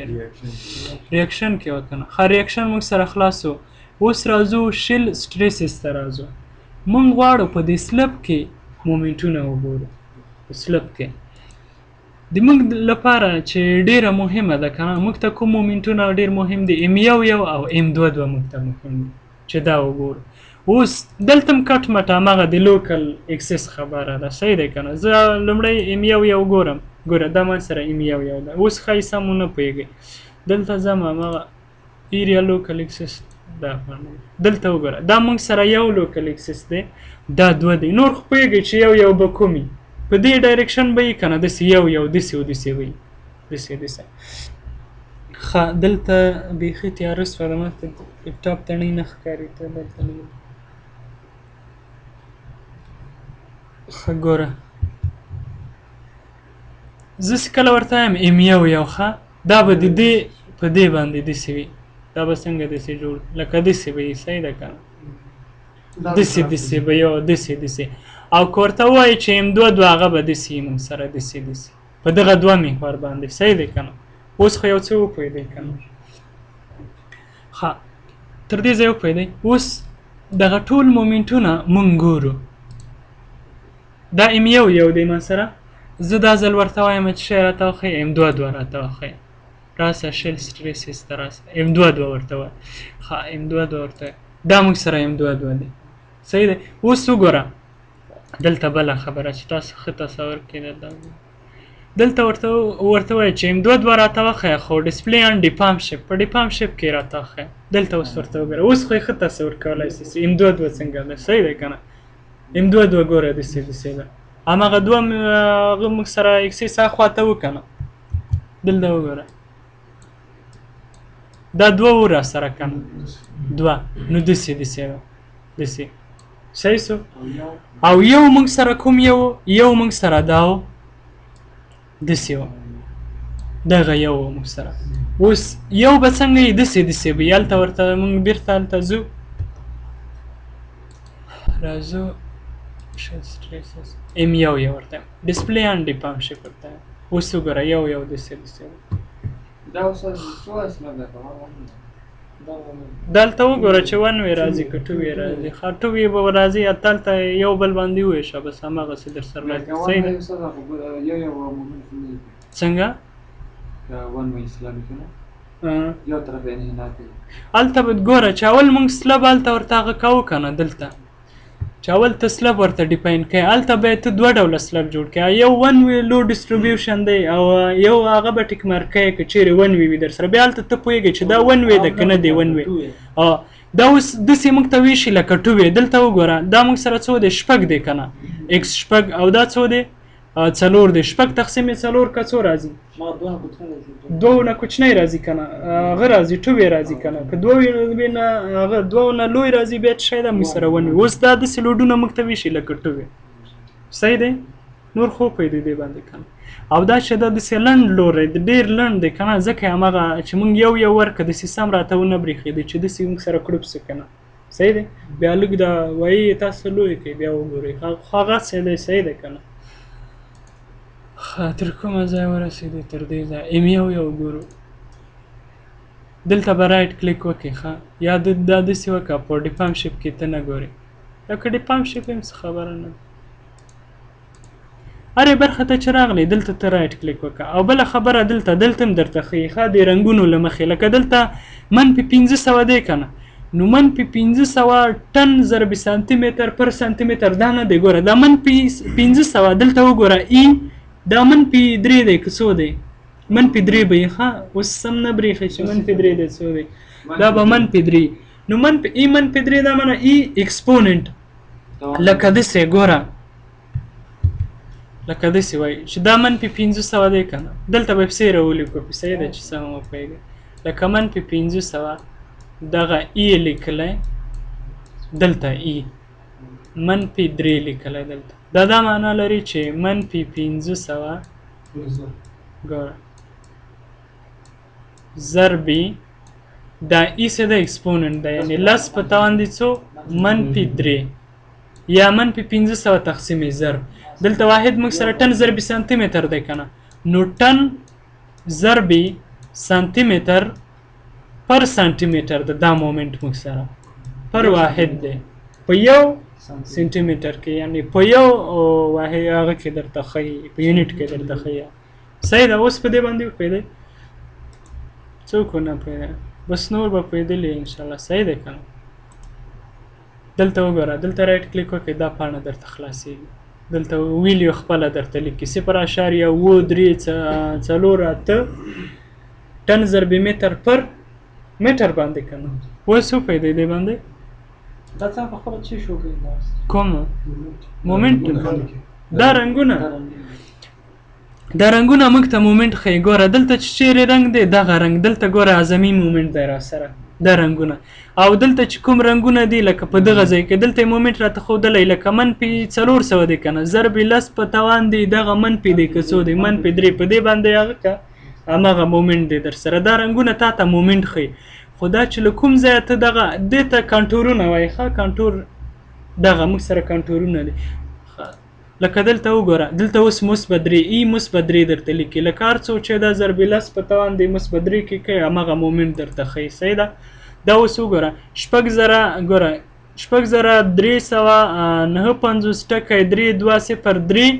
reaction کې وکړه. ښه reaction موږ سره خلاص و. اوس راځو shell stresses ته راځو. موږ غواړو په دې slab کې moment ونه وګورو. په slab کې د موږ لپاره چې ډیره مهمه ده که نه، موږ ته کوم moment ونه ډیر مهم دي؟ M یو یو او M دوه دوه موږ ته مهم دي چې دا وګورو. اوس دلته هم کټ مټ هماغه د local axis خبره ده. صحیح دی که نه؟ زه لومړی M یو یو ګورم، ګوره دا ما سره M یو یو ده. اوس ښایي سم ونه پوهېږئ. دلته ځم هماغه area local axis دا دلته وګوره، دا موږ سره یو local axis دی، دا دوه دی. نور خو پوهېږئ چې یو یو به کوم وي، په دې direction به یې که نه، داسې یو یو داسې او داسې به وي، داسې داسې. ښه دلته بیخي تیاره سوه، ما ته لپټاپ تڼۍ نه ښکاري، ته دلته نه. ښه ګوره زه چې کله ورته وایم M یو یو، ښه دا به د دې په دې باندې داسې وي، دا به څنګه داسې جوړ لکه داسې به یې. صحیح ده که نه؟ داسې داسې به یو داسې داسې. او که ورته ووایې چې M دوه دوه، هغه به داسې وي موږ سره داسې داسې په دغه دوه محور باندې. صحیح دی که نه؟ اوس خو یو څه وپوهېدئ که نه؟ ښه تر دې ځایه وپوهېدئ. اوس دغه ټول moment ونه موږ ګورو. دا M یو یو دی ما سره، زه دا ځل ورته وایم چې شی راته وښیه، M دوه دوه راته وښیه. راسه shell stresses ته راسه، M دوه دوه ورته وایه. ښه M دوه دوه ورته وایه، دا موږ سره M دوه دوه دی. صحیح دی. اوس وګوره دلته بله خبره چې تاسو ښه تصور کړئ، دا دلته ورته وایي چې M دوه دوه راته وښیه، خو display on deform shape، په deform shape کې راته وښیه. دلته اوس ورته وګوره، اوس خو یې ښه تصور کولی سي چې M دوه دوه څنګه ده. صحیح دی که نه؟ M دوه دوه ګوره داسې داسې ده، هماغه دوه هغه موږ سره axis اخوا ته و که نه. دلته وګوره دا دوه و را سره که نه، دوه، نو داسې داسې ده، داسې. صحیح سو؟ او یو موږ سره کوم یو، یو موږ سره دا و داسې و، دغه یو و موږ سره. اوس یو به څنګه یې؟ داسې داسې به یې. هلته ورته موږ بېرته هلته ځو، راځو shell stresses M یو یو ورته display on deform shape ورته. اوس وګوره یو یو داسې داسې. دا اوس څو اصله ده؟ دلته وګوره چې one way راځي که two way راځي. ښه two way به راځي، یا دلته یو بل باندې وویشه، بس هماغسې در سره راځي. صحیح ده؟ څنګه؟ یو طرف انحنا کوي. هلته به ګوره چې اول موږ slab هلته ورته هغه کوو که نه، دلته چې اول ته slab ورته define کوې، هلته به ته دوه ډوله slab جوړ کړې، یو one way load distribution دی او یو هغه به tick mark کوې که چیرې one way وي در سره. بیا هلته ته پوهېږې چې دا one way ده که نه دی one way. دا اوس داسې موږ ته ویشي لکه two way. دلته وګوره دا موږ سره څو دی؟ شپږ دی که نه، X شپږ او دا څو دی؟ څلور دی. شپږ تقسیم څلور که څو راځي؟ دوه نه کوچنی راځي که نه، هغه راځي two way راځي که نه، که دوه وي نه هغه دوه نه لوی راځي، بیا څه شی ده موږ سره one way. اوس دا داسې load ونه موږ ته ویشي لکه two way. صحیح دی؟ نور خو پوهېدی دې باندې که نه. او دا چې دا داسې لنډ لوری دی، ډېر لنډ دی که نه، ځکه هماغه چې موږ یو یو ورکړه داسې سم راته ونه برېښېدی چې داسې موږ سره کړوپ سو که نه. صحیح دی؟ بیا لږ دا وایي تاسو لوی کړئ بیا وګورئ، خو هغسې دی. صحیح دی که نه؟ ښه، تر کومه ځایه ورسېدې؟ تر دې ځایه. M یو یو ګورو. دلته به right click وکړې. ښه، یا دا داسې وکړه، په deform shape کې ته نه ګورې، یا که deform shape هم څه خبره نه ده. هرې برخه ته چې راغلې دلته ته right click وکړه. او بله خبره دلته هم درته ښیي. ښه، د رنګونو له مخې، لکه دلته منفي 500 دی که نه، نو منفي 500 ټن ضرب سانتي متر پر سانتي متر دا نه دی. ګوره دا منفي 500 دلته وګوره، ای دا منفي 3 دی که څو دی؟ منفي 3 به یې. ښه، اوس سم نه برېښي چې منفي 3 دی څو دی، دا به منفي 3. نو منفي ای منفي 3 دا معنی ای exponent، لکه داسې ګوره، لکه داسې وایي چې دا منفي 500 دی که نه، دلته به پسې راولیکو، په صحیح ده چې سمه وپوهېږئ. لکه منفي 500 دغه ای لیکلی، دلته ای منفي 3 لیکلی دلته، دا معنا لري چې منفي 500 ګوره ضربي دا ای څه ده؟ exponent ده، یعنې لس په توان دي څو؟ منفي 3 یا منفي 500 تقسیم ضرب. دلته واحد موږ سره ټن ضرب سانتي متر دی که نه، نو ټن ضرب سانتي متر پر سانتي متر ده. دا moment موږ سره پر واحد دی په یو سانتي متر کې، یعنې په یو واحد هغه کې درته ښیي، په unit کې درته ښیي. صحیح ده. اوس په دې باندې وپوهېدئ؟ څوک ونه پوهېدل؟ بس نور به پوهېدلي انشاءالله. صحیح ده که نه؟ دلته وګوره، دلته right click وکړئ، دا پاڼه درته خلاصېږي. دلته value خپله درته لیکي 0.7348 ټن ضرب متر پر متر باندې که نه. اوس وپوهېدئ دې باندې؟ دا څنګه په خپله چې شو کوي دا؟ کوم moment؟ دا رنګونه، دا رنګونه موږ ته moment ښیي. ګوره دلته چې چیرې رنګ دی دغه رنګ دلته ګوره اعظمي moment دی را سره، دا رنګونه. او دلته چې کوم رنګونه دي لکه په دغه ځای کې دلته یې moment راته ښودلی، لکه منفي 400 دی که نه، ضرب لس په توان دی، دغه منفي دی که څو دی؟ منفي 3، په دې باندې هغه که هماغه moment دی در سره. دا رنګونه تا ته moment ښیي. خو دا چې له کوم ځایه ته دغه دې ته contour ونه وایي. ښه، contour دغه موږ سره contour ونه دي. ښه، لکه دلته وګوره، دلته اوس مثبت 3 ای مثبت 3 درته لیکي، لکه هر څو چې دا ضرب لس په توان دی مثبت 3 کې کوي هماغه moment درته ښیي. صحیح ده. دا اوس وګوره 6000، ګوره 6359.3203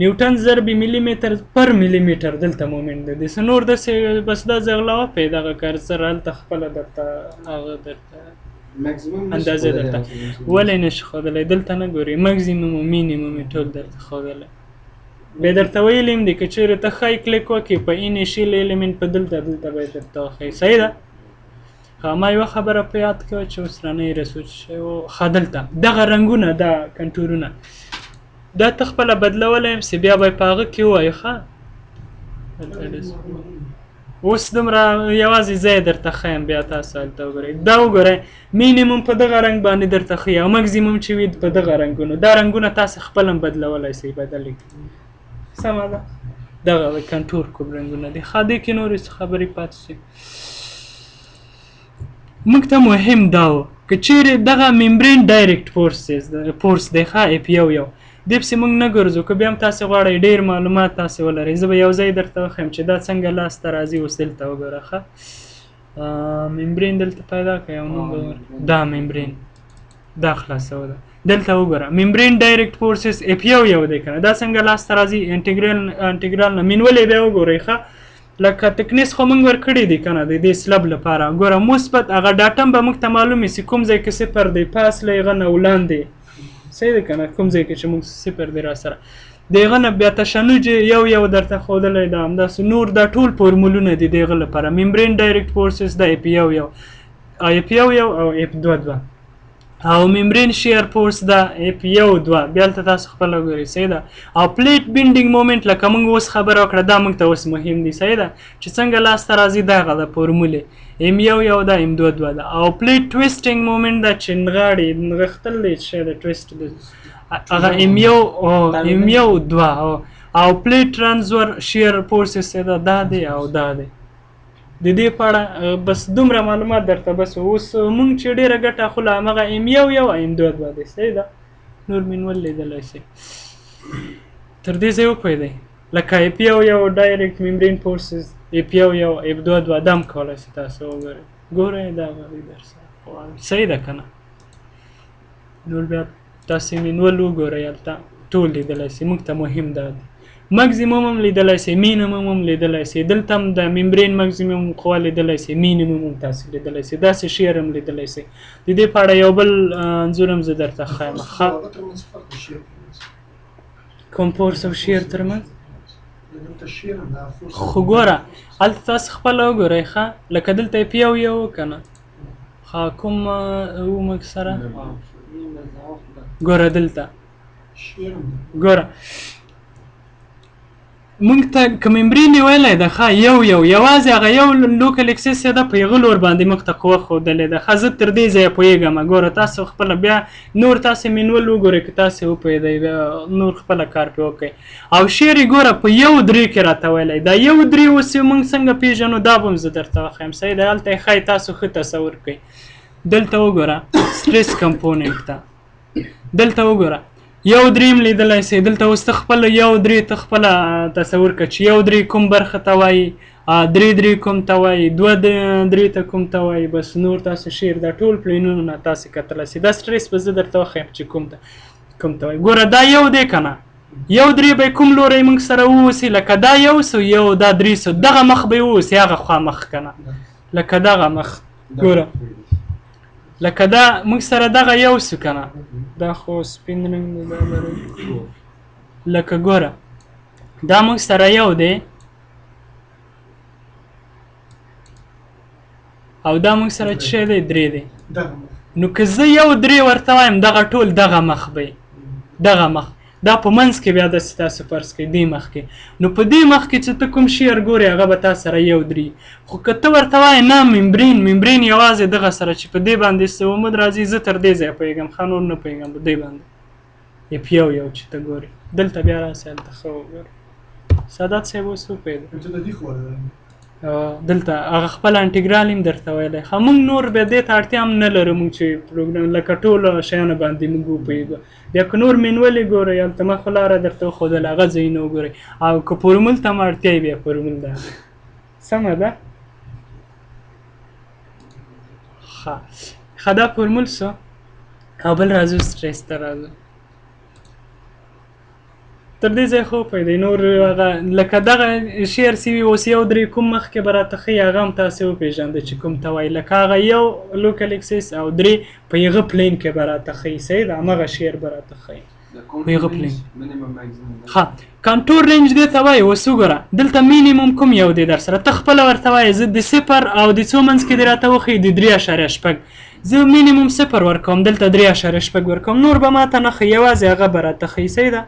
نیوټن ضرب ملي متر پر ملي متر دلته moment دی. داسې نور داسې بس دا ځغلوه په دغه کار سره هلته خپله درته هغه درته اندازه درته ولې نه شي ښودلی؟ دلته نه ګوري maximum او minimum یې ټول درته ښودلی. بیا درته ویلي هم دي که چېرې ته ښی کلیک وکړې په initial element په دلته دلته به یې درته وښیي. صحیح ده. ښه، ما یوه خبره په یاد کړه چې اوس رانه یې رسو چې شی و. ښه، دلته دغه رنګونه دا contour ونه دا ته خپله بدلولی هم سې، بیا به یې په هغه کې ووایې. ښه، اوس دومره یوازې ځای درته ښیم، بیا تاسو هلته وګورئ. دا وګورئ minimum په دغه رنګ باندې درته ښیي او maximum چې وي په دغه رنګونو. دا رنګونه تاسو خپل هم بدلولی سئ، بدل یې کړئ. سمه ده. دغه contour کوم رنګونه دي. ښه، دې کې نورې څه خبرې پاتې شي. موږ ته مهم دا و که چیرې دغه membrane direct force دی، ښه، F یو یو دې پسې موږ نه ګرځو. که بیا هم تاسې غواړئ ډېر معلومات تاسې ولرئ، زه به یو ځای درته وښیم چې دا څنګه لاسته راځي. اوس دلته وګوره، ښه، membrane دلته پیدا کړه، یو نوم به ورکړه. دا membrane دا خلاصوه ده. دلته وګوره membrane direct forces F یو یو دی که نه، دا څنګه لاسته راځي؟ انټیګرال نه manual یې بیا وګورئ. ښه، لکه thickness خو موږ ورکړی دی که نه د دې slab لپاره. ګوره مثبت هغه datum به موږ ته معلوم شي کوم ځای کې صفر دی، پاس له هغه نه وړاندې. صحیح دی که نه، کوم ځای کې چې موږ صفر دی را سره د هغه نه بیا تشنج یو یو درته ښودلی ده. همداسې نور دا ټول فورمولونه دي د هغه لپاره. membrane direct forces د F یو یو، F یو یو او F دوه دوه، او membrane shear force ده F یو دوه، بیا هلته تاسو خپله وګورئ. صحیح ده. او plate bending moment لکه موږ اوس خبره وکړه، دا موږ ته اوس مهم دی. صحیح ده چې څنګه لاسته راځي دغه ده فورمولې M یو یو ده، M دوه دوه ده. او plate twisting moment ده چې نغاړي نغښتل دی چې ده twist دی، هغه M یو او M یو دوه. او plate transverse shear forces ده، دا دی او دا دی. د دې په اړه بس دومره معلومات درته بس. اوس موږ چې ډېره ګټه اخلو له هماغه M یو یو او M دوه دوه دی. صحیح ده. نور manual لیدلی شئ. تر دې ځای وپوهېدئ؟ لکه F یو یو direct membrane forces، F یو یو، F دوه دوه، دا هم کولی شئ تاسو وګورئ. ګورئ دا به وي درسره. صحیح ده که نه؟ نور بیا تاسې manual وګورئ، هلته ټول لیدلی شئ. موږ ته مهم دا دی، ماکسیموم هم لیدلی شئ، مینیموم هم لیدلی شئ. دلته هم د membrane ماکسیموم قوه لیدلی شئ، مینیموم هم تاسې لیدلی شئ، داسې shear هم لیدلی شئ. د دې په اړه یو بل انځور هم زه درته ښایم. ښه، کوم force او shear ترمنځ؟ خو ګوره هلته تاسو خپله وګورئ. ښه، لکه دلته یې په یو یو که نه؟ ښه، کوم و موږ سره؟ ګوره دلته ګوره، مونږ ته که membrane یې ویلی ده، ښه، یو یو یوازې هغه یو local axis یې ده، په هغه لور باندې موږ ته قوه ښودلې ده. ښه، زه تر دې ځایه پوهېږم. ګوره تاسو خپله بیا نور تاسې manual وګورئ، که تاسې وپوهېدئ بیا نور خپله کار پرې وکړئ. او shear یې ګوره په یو درې کې راته ویلی دا یو درې اوس یې مونږ څنګه پېژنو، دا به هم زه درته وښیم. صحیح ده، هلته یې ښایي تاسو ښه تصور کړئ. دلته وګوره stress component ته، دلته وګوره یو درې هم لیدلی سئ. دلته اوس ته خپله یو درې ته خپله تصور کړه چې یو درې کوم برخه ته وایي، درې درې کوم ته وایي، دوه درې ته کوم ته وایي. بس نور تاسو shear دا ټول پلینونه نه تاسې کتلی سئ. دا stress به زه درته وښیم چې کوم ته وایي. ګوره دا یو دی که نه، یو درې به کوم لوری موږ سره ووسي؟ لکه دا یو سو، یو دا درې سو، دغه مخ به یې ووسي هغه خوا مخ که نه، لکه دغه مخ. ګوره لکه دا موږ سره دغه یو سو که نه، دا خو سپین رنګ دی، دا به لکه ګوره دا موږ سره یو دی او دا موږ سره څه شی دی؟ درې دی. نو که زه یو درې ورته وایم دغه ټول دغه مخ به وي، دغه مخ دا په منځ کې بیا داسې تاسو فرض کړئ دې مخ کې، نو په دې مخ کې چې ته کوم shear ګورې هغه به تا سره یو درې. خو که ته ورته وایې نه membrane، membrane یوازې دغه سره چې په دې باندې څه عمود راځي، زه تر دې ځایه پوهېږم، ښه نور نه پوهېږم. په دې باندې F یو یو چې ته ګورې دلته بیا راسې هلته ښه وګورې. سادات صاحب اوس وپوهېده. دلته هغه خپل انټیګرال هم درته ویلی. ښه، موږ نور بیا دې ته اړتیا هم نه لرو، موږ چې پروګرام لکه ټولو شیانو باندې موږ وپوهېږو. بیا که نور manual یې ګورئ، هلته ما خو لاره درته وښودله، هغه ځایونه وګورئ. او که فورمول ته هم اړتیا یې بیا فورمول ده. سمه ده؟ ښه ښه، دا فورمول سو. او بل راځو stress ته راځو. تر دې ځایه خو وپوهېدئ. نور هغه لکه دغه shear سی وي اوس یو درې کوم مخ کې به راته ښیي، هغه هم تاسې وپېژنده چې کوم ته وایي. لکه هغه یو local axis او درې په هغه plane کې به راته ښیي. صحیح ده، هماغه shear به راته ښیي په هغه plane. ښه، contour range دې ته وایي. اوس وګوره دلته مینیموم کوم یو دی در سره، ته خپله ورته وایې زه د صفر او د څو منځ کې دې راته وښیي، د 3.6. زه مینیموم صفر ورکوم، دلته 3.6 ورکوم، نور به ماته نه ښیي، یوازې هغه به راته ښیي. صحیح ده،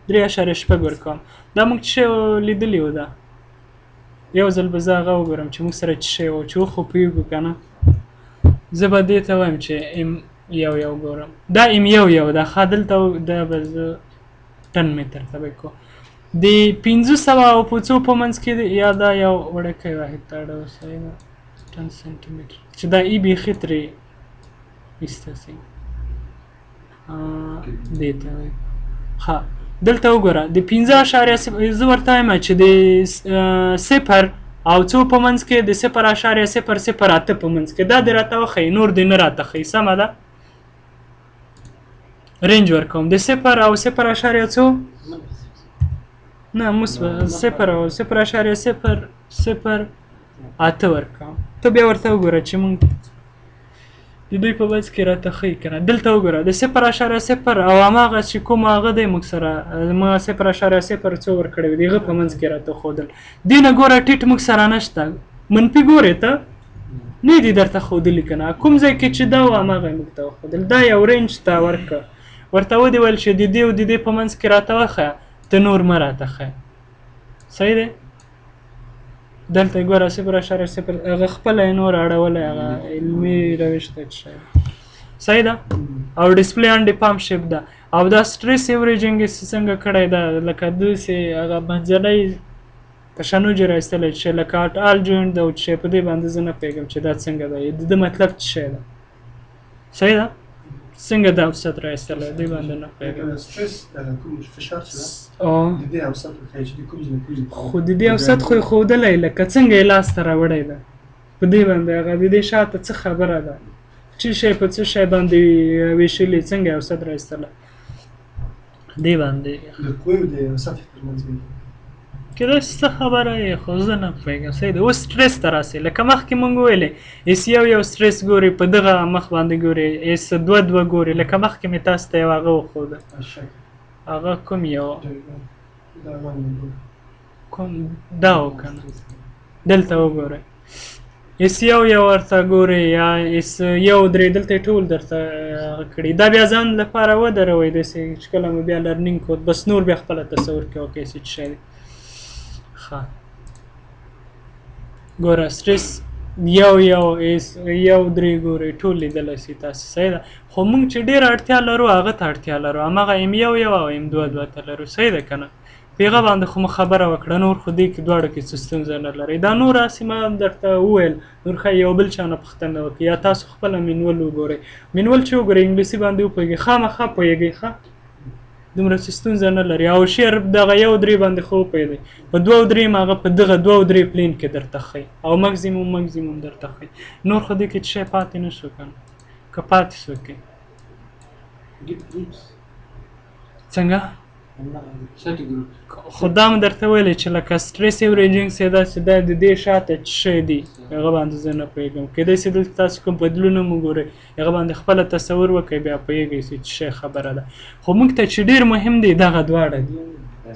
3.6 ورکوم. دا موږ څه شی لیدلي وو؟ دا یو ځل به زه هغه وګورم چې موږ سره څه شی وو، چې وخو پوهېږو که نه. زه به دې ته وایم چې M یو یو ګورم، دا M یو یو ده. ښه، دلته دا به زه ټن متر ته به کوم، د 500 او په څو په منځ کې دی، یا دا یو وړوکی واحد ته اړوو. صحیح ده، ټن سنټي متر چې دا ای بیخي ترې ایسته سي دې ته وایي. ښه، دلته وګوره د 5.0، زه ورته وایم چې د صفر او څو په منځ کې، د 0.008 په منځ کې، دا دې راته وښیي، نور دې نه راته ښیي. سمه ده، range ورکوم د صفر او صفر اعشاریه څو، نه مثبت صفر او 0.008 ورکوم. ته بیا ورته وګوره چې موږ د دوی په منځ کې راته ښیي که نه. دلته وګوره د 0.0 او هماغه چې کوم هغه دی موږ سره، موږ 0.0 څو ورکړی دی، د هغه په منځ کې راته ښودل. دې نه ګوره ټیټ موږ سره نشته، منفي ګورې ته نه دي درته ښودلي که نه، کوم ځای کې چې دا و هماغه یې موږ ته وښودل. دا یو range ته ورکړه، ورته ودې ویل چې د دې او د دې په منځ کې راته وښیه، ته نور مه راته ښیه. صحیح دی؟ دلته ګوره 0.0 هغه خپله یې نور اړولی، هغه علمي روش ته څه شی. صحیح ده؟ او display undeformed shape ده. او دا stress averaging یې څنګه کړی ده، لکه داسې هغه منځنی تشنج یې راایستلی چې لکه at all joint ده او څه شی، په دې باندې زه نه پوهېږم چې دا څنګه ده، د ده مطلب څه شی ده. صحیح ده؟ څنګه دا اوسط راایستلی دې باندې نه پوهېږم. stress کوم فشار چې ده د دې اوسط ښایي چې د کوم ځای کوم ځای. خو د دې اوسط خو یې ښودلی، لکه څنګه یې لاسته راوړی ده په دې باندې، هغه د دې شاته څه خبره ده، چې شی په څه شی باندې ویشلي، څنګه یې اوسط راایستلی دې باندې. د قوې د سطحې ترمنځ وي کېدای شي څه خبره یې، خو زه نه پوهېږم. صحیح ده. اوس stress ته راسئ، لکه مخکې مونږ وویلې S یو یو stress ګوري، په دغه مخ باندې ګوري، S دوه دوه ګوري. لکه مخکې مې تاسو ته یو هغه وښوده، هغه کوم یو کوم دا و که نه، دلته وګورئ S یو یو ورته ګوري یا S یو درې، دلته یې ټول درته هغه کړي. دا بیا ځان لپاره ودروئ داسې چې کله مو بیا learning کود، بس نور بیا خپله تصور کې وکړئ چې څه شی دی. ښه ګوره stress یو یو S یو درې ګورئ، ټول لیدلی سئ تاسو. صحیح ده. خو موږ چې ډېره اړتیا لرو هغه ته اړتیا لرو، هماغه M یو یو او M دوه دوه ته لرو. صحیح ده که نه؟ په هغه باندې خو مو خبره وکړه، نور خو دې کې دواړو کې څه ستونزه نه لرئ. دا نور هسې ما درته وویل، نور ښایي یو بل چا نه پوښتنه وکړي یا تاسو خپله manual وګورئ. manual چې وګورئ انګلیسي باندې وپوهېږئ، خامخا پوهېږئ، ښه دومره څه ستونزه نه لري. او shear دغه یو درې باندې خو وپوهېدئ، په دوه او درې هغه په دغه دوه او درې plane کې درته ښیي او maximum maximum درته ښیي. نور خو دې کې څه شی پاتې نه شو که نه، که پاتې شو کې څنګه؟ خو دا مې درته ویلې چې لکه stress averaging څه ده، چې دا د دې شاته څه شی دي هغه باندې زه نه پوهېږم. کېدای شي دلته تاسو کوم بدلون هم وګورئ، هغه باندې خپله تصور وکړئ، بیا پوهېږئ چې څه شی خبره ده. خو موږ ته چې ډېر مهم دی دغه دواړه دي.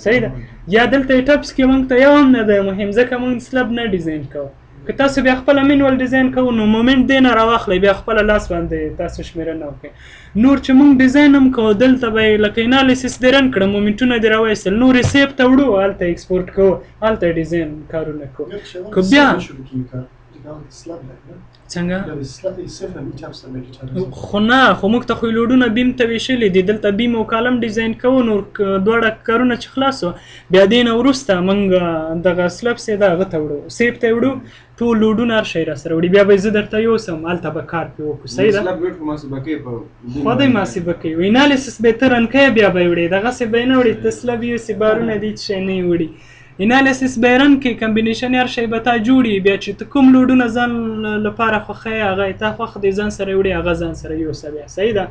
صحیح ده. یا دلته ETABS کې موږ ته یو هم نه دی مهم، ځکه موږ slab نه design کوو. که تاسو بیا خپله manual design کوو نو moment دې نه راواخلئ، بیا خپله لاس باندې تاسو شمېرنه وکړئ. نور چې موږ design هم کوو دلته به یې لکه analysis دې run کړه، moment ونه دې راوایستل، نور یې SAFE ته وړو، هلته export کوو، هلته design کارونه کوو. که بیا څنګه؟ خو نه، خو موږ ته خو یې load ونه beam ته ویشلي دي، دلته beam او column design کوو. نور دواړه کارونه چې خلاص سو بیا دې نه وروسته موږ دغه slab سې ده هغه ته وړو، SAFE ته یې وړو، ټول load ونه هر شی راسره وړي. بیا به یې زه درته یوسم، هلته به کار پرې وکړو. صحیح ده؟ خو دی محاسبه کوي، analysis به یې ته run کوې، بیا به یې وړې، دغسې به یې نه وړې، ته slab یوسې بارونه دي څه شی نه یې وړي. analysis به یې run کوې، combination هر شی به تا جوړي، بیا چې ته کوم load ونه ځان لپاره خوښوې هغه یې تا خوښ دی ځان سره وړي، هغه ځان سره یوسه بیا. صحیح ده.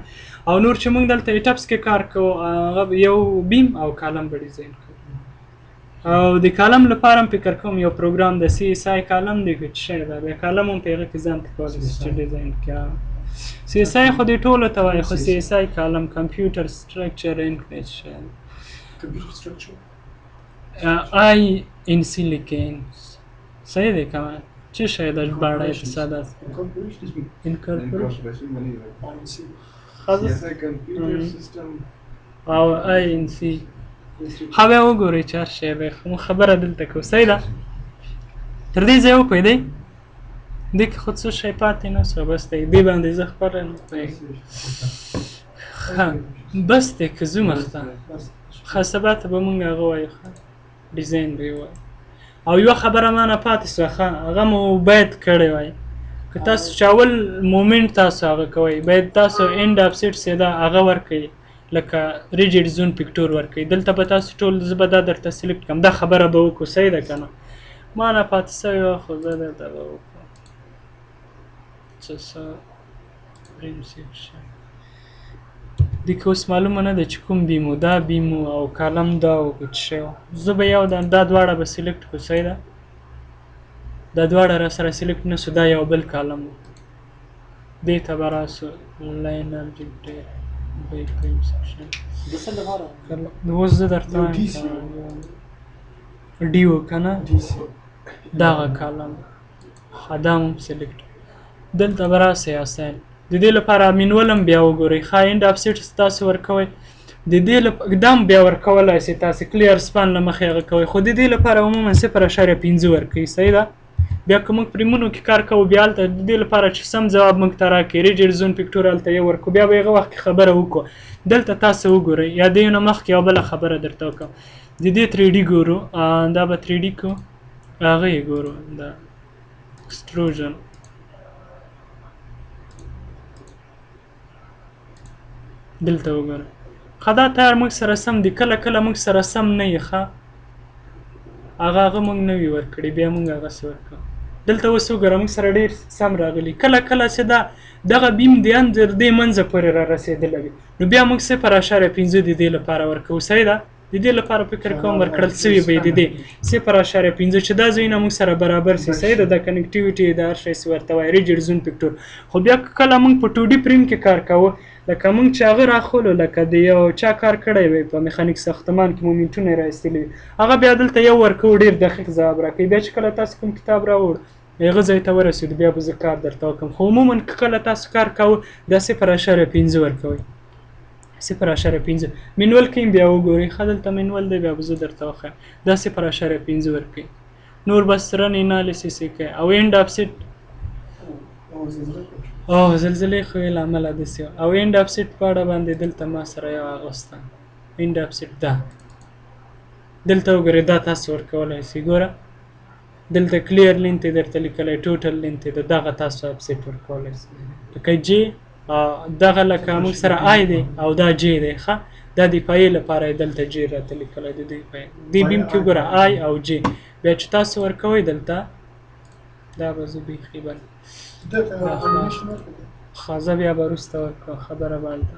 او نور چې موږ دلته ETABS کې کار کوو هغه یو beam او column به design کوو. او د column لپاره هم فکر کوم یو پروګرام د CSI column دی که څه شی ده، بیا column هم په هغه کې ځان ته کولی شي چې design کړي. CSI خو دې ټولو ته وایي، خو CSI column computer structure inc دی څه شی دی، INC لیکي. صحیح دی که نه؟ څه شی ده ژباړه یې په ساده incorporation او INC. ښه بیا وګورئ چې هر شی دی، خو موږ خبره دلته کوو. صحیح ده. تر دې ځایه وپوهېدئ؟ دې کې خو څه شی پاتې نه سو، بس دی دې باندې زه خپله نه پوهېږم. ښه بس دی که ځو مخته؟ ښه سبا ته به موږ هغه وایو، ښه design به یې ووایو. او یوه خبره ما نه پاتې سوه، ښه هغه مو باید کړی وای، که تاسو چې اول moment تاسو هغه کوئ باید تاسو end offset څه ده هغه ورکړئ، لکه rigid zone factor ورکړئ. دلته به تاسو ټول زه به دا درته select کړم، دا خبره به وکړو. صحیح ده که نه؟ ما نه پاتې سوې وه، خو زه درته به وکړم څه څه frame section. دې کې اوس معلومه نه ده چې کوم beam و، دا beam و او column دا و که څه شی و. زه به یو دا دواړه به select کړو. صحیح ده. دا دواړه را سره select نه سو، دا یو بل column و، دې ته به راسو line object by frame section. د څه لپاره؟ نو اوس زه درته وایم D و که نه، دغه column ښه دا هم select. دلته به راسئ assign، د دې لپاره manual هم بیا وګورئ. ښه end offset تاسو ورکوئ، د دې دا هم بیا ورکولای سئ تاسو clear span له مخې هغه کوئ، خو د دې لپاره عموما 0.5 ورکوي. صحیح ده. بیا که موږ frame ونو کې کار کوو بیا هلته د دې لپاره چې سم ځواب موږ ته راکړي rigid zone factor هلته یو ورکړو، بیا به هغه وخت کې خبره وکړو. دلته تاسو وګورئ، یا دې نه مخکې یوه بله خبره درته وکړم. د دې 3D ګورو، دا به 3D کوو، هغه یې ګورو، دا extrusion. دلته وګوره، ښه دا تیار موږ سره سم دی. کله کله موږ سره سم نه یي، ښه هغه موږ نه وي ورکړي، بیا موږ هغه څه ورکړو. دلته اوس وګوره موږ سره ډېر سم راغلي. کله کله چې دا دغه beam د تر دې منځه پورې را رسېدلی وي، نو بیا موږ 0.5 د دې لپاره ورکوو. صحیح ده؟ د دې لپاره فکر کوم ورکړل سوي به د دې 0.5 چې دا ځایونه موږ سره برابر سي. صحیح ده؟ دا connectivity د هر شی ورته وایي rigid zone factor. خو بیا کله موږ په 2D frame کې کار کوو، لکه موږ چې هغه راخولو، لکه د یو چا کار کړی وي په میخانیک ساختمان کې مومنټونه یې را ایستلي وي، هغه بیا دلته یو ورکوو، ډېر دقیق ځواب راکوي. بیا چې کله تاسو کوم کتاب راوړ هغه ځای ته ورسېدو، بیا به زه کار درته وکړم. خو عموما که کله تاسو کار کوو دا 0.5 ورکوئ، 0.5 manual کې بیا وګورئ. ښه دلته manual دی، بیا به زه درته وښیم. دا 0.5 ورکوي. نور بس run analysis یې کوي او end offset. او زلزلې خو یې له امله داسې وه. او end offset په اړه باندې دلته ما سره یو اغوسته end offset ده، دلته وګورئ، دا تاسو ورکولی شئ. ګوره دلته clear length یې درته لیکلی، total length یې ده، دغه تاسو offset ورکولی شئ. لکه J دغه لکه موږ سره I دی او دا J دی. ښه دا د پایې لپاره یې دلته J راته لیکلی دی. دوی پایې دې beam کې وګوره I او J. بیا چې تاسو ورکوئ دلته دا به زه بیخي بل ښه زه بیا به وروسته ورکوم خبره به هلته.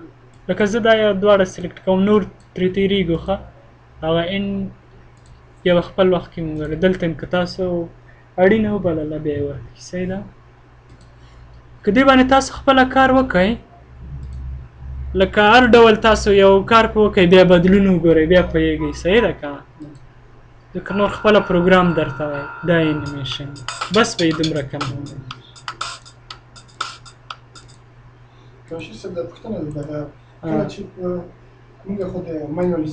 لکه زه دا یو دواړه select کوم، نور ترې تېرېږو. ښه هغه ان بیا به خپل وخت کې موږ دلته هم که تاسو اړینه وبلله بیا یې ورکړئ. صحیح ده؟ که دې باندې تاسو خپله کار وکړئ، لکه هر ډول تاسو یو کار په وکړئ، بیا بدلون وګورئ، بیا پوهېږئ. صحیح ده که نه؟ ځکه نور خپله پروګرام درته وایي. دا انیمیشن بس به یې دومره کم وي. کاشي صاحب دا پوښتنه ده، دغه کله چې موږ خو د manual